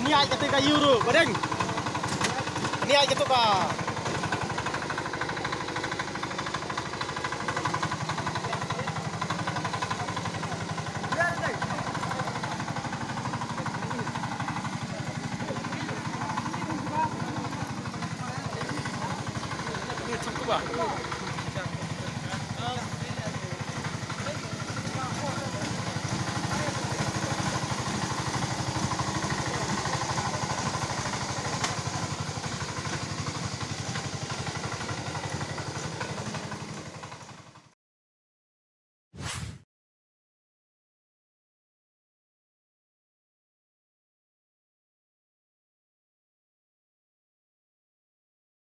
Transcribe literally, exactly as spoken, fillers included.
Ni ai katu ka euro, badeng. Ni ai katu ka. Ni chuk tu ba.